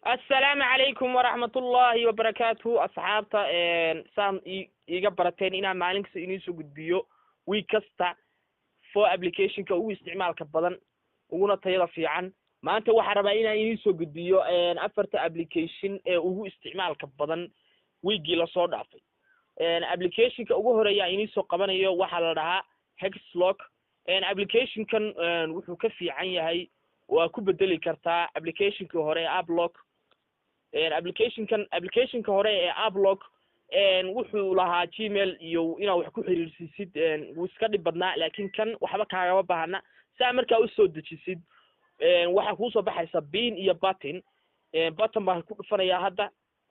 Assalaamu calaykum waraxmatullaahi wabarakaatuhu. Asxaabta, saan iiga barateen inaan maalin kasta iniisoo gudbiyo, week kasta, four applicationka ugu isticmaalka badan uguna tayada fiican, maanta waxaan rabaa inaan iniisoo gudbiyo afarta application ee ugu isticmaalka badan weekgii lasoo dhaafay. Applicationka ugu horeeya iniisoo qabanayo waxaa la dhahaa Hexlock. Applicationkan wuxuu ka fiican yahay, waa ku bedeli kartaa applicationkii hore ee Applock. Applicationkan, applicationka hore ee Applock wuxuu lahaa Gmail iyo inaad wax ku xiriirsiisid, wuu iska dhib badnaa, laakiin kan waxba kaagama baahna. Saa markaa usoo dejisid, waxaa kuusoo baxaysa pin iyo button. Button baan ku dhufanayaa hadda.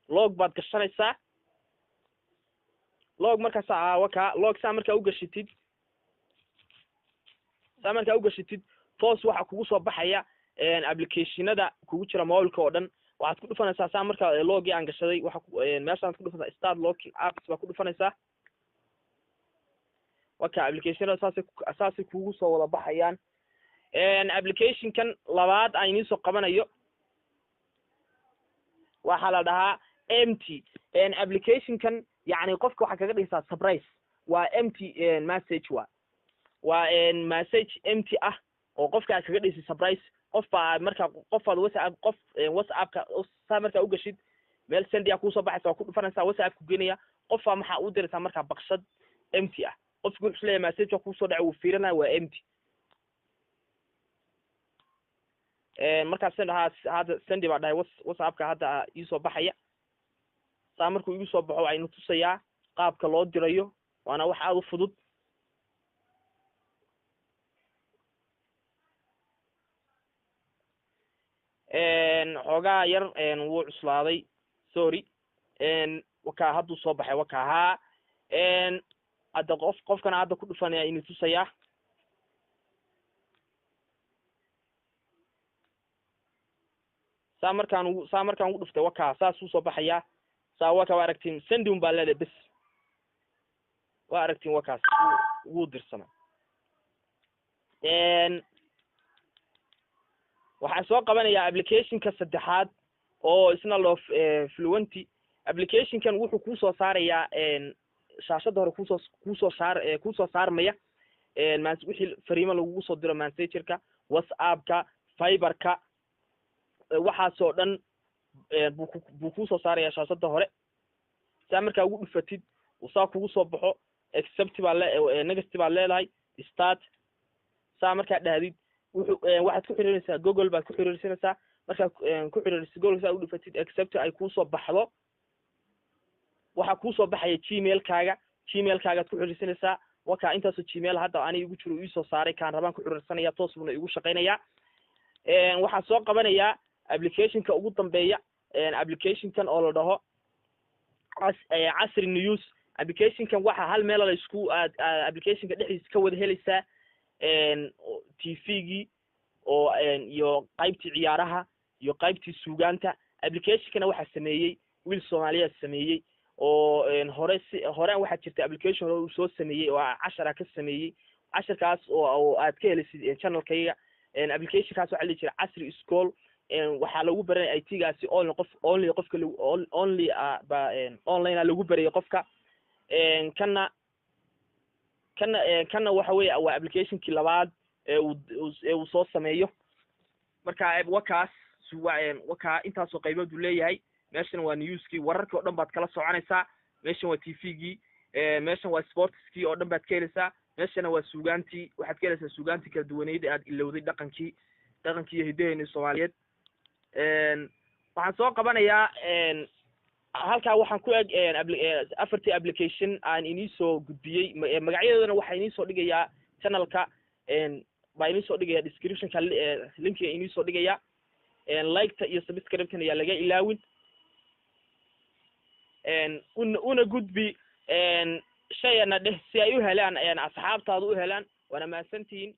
Lock baad gashanaysaa. Lock markaasa waka lock. Saa markaa ugashitid, toos waxaa kugu soo baxaya applicationada kugu jira mobilka oo dhan. Waxaad ku dhufanaysaa, saa markaa lockgii aan gashaday, waxa meeshaad ku dhufanaysaa "start locking apps" baa ku dhufanaysaa. Waka applicationada saasay kugu soo wada baxayaan. Applicationkan labaad aan iniisoo qabanayo waxaa la dhahaa Empty. Applicationkan yacni qofka waxaa kaga dhigaysaa surprise. Waa empty message, waa message empty ah oo qofka aad kaga dhigsay surprise. Qof baa markaa, qofaad WhatsApp, qof WhatsAppka saa markaa ugashid, meel send-ia kuusoo baxaysa, waa ku dhufanaysaa, WhatsApp ku geenaya. Qofaa maxaa u diraysaa markaa? Baqshad empty ah. Qofki wuxuu leeyahay message waa kuusoo dhacay, wuu fiirinaya, waa empty. Markaa send ha hadda send baa dhahay, WhatsAppka hadda iisoo baxaya. Saa markuu igu soo baxo, waxaynu tusayaa qaabka loo dirayo, waana wax aada u fudud. Xoogaa yar wuu cuslaaday, sorry. Wakaa hadduu soo baxay, waka haa. Hadda qofkana hadda ku dhufanaya inu tusayaa. Saa markaan ugu dhuftay, wakaa saasuu soo baxayaa. Saa waka waa aragtiin, send un baa leedahay bes. Waa aragtiin, wakaas wuu dirsamay. Waxaan soo qabanayaa applicationka saddexaad oo isna loo Fluenty. Applicationkan wuxuu kusoo saarayaa shaashadda hore, kuusoo saarmaya wixii fariimo lagugu soo diro, Messengerka, WhatsAppka, Viberka, waxaasoo dhan buu kuusoo saaraya shaashadda hore. Saa markaa ugu dhufatid, saa kugu soo baxo, accept baa le, next baad leedahay, start. Saa markaa dhahdid, wuxuu waxaad ku xiriirinaysaa Google baad ku xiriirsanaysaa. Markaad ku xiriirisid Google, saa u dhufatid, accept ay kuusoo baxdo, waxaa kuusoo baxaya Gmailkaaga. Gmailkaagaad ku xiriirsanaysaa. Wakaa intaasoo Gmail hadda ani igu jiro iisoo saaray, kaan rabaan ku xiriirsanaya, toos buuna igu shaqaynayaa. Waxaan soo qabanayaa applicationka ugu dambeeya, applicationkan oo la dhaho Casri News. Applicationkan waxa hal meel la isku aad applicationka dhexdiisa ka wada helaysaa TV-gii oo iyo qaybtii ciyaaraha iyo qaybtii suugaanta. Applicationkana waxaa sameeyey wiil Soomaaliyeed sameeyey oo hore si hore waxaa jirta application hore uu soo sameeyey oo cashara ka sameeyey, casharkaas oo aad ka helaysid channelkayga. Applicationkaas waxaa la dhihi jiray Casri School. Waxaa lagu baranay IT-gaasi only qof, only qofka only ba online a lagu barayay qofka. Kana waxa weeye waa applicationkii labaad ee uu soo sameeyo. Marka wakaas wakaa intaasoo qaybood uu leeyahay. Meeshan waa newskii, wararkii o dhan baad kala soconaysaa. Meeshan waa TV-gii, meeshan waa sportskii oo dhan baad ka helaysaa. Meeshana waa suugaantii, waxaad ka helaysaa suugaantii kala duwaneyd aad ilowday, dhaqankii iyo hidaheeni Soomaaliyeed. Waxaan soo qabanayaa halkaa, waxaan ku eg afartii application aan inii soo gudbiyey. Magacyadoodana waxaa inii soo dhigayaa channelka baa inii soo dhigaya, descriptionka linkiga inii soo dhigaya. Liketa iyo subscribe-tan ayaa laga ilaawin. Una gudbi shayana dheh si ay u helaan asxaabtaada u helaan. Waana mahadsantihiin.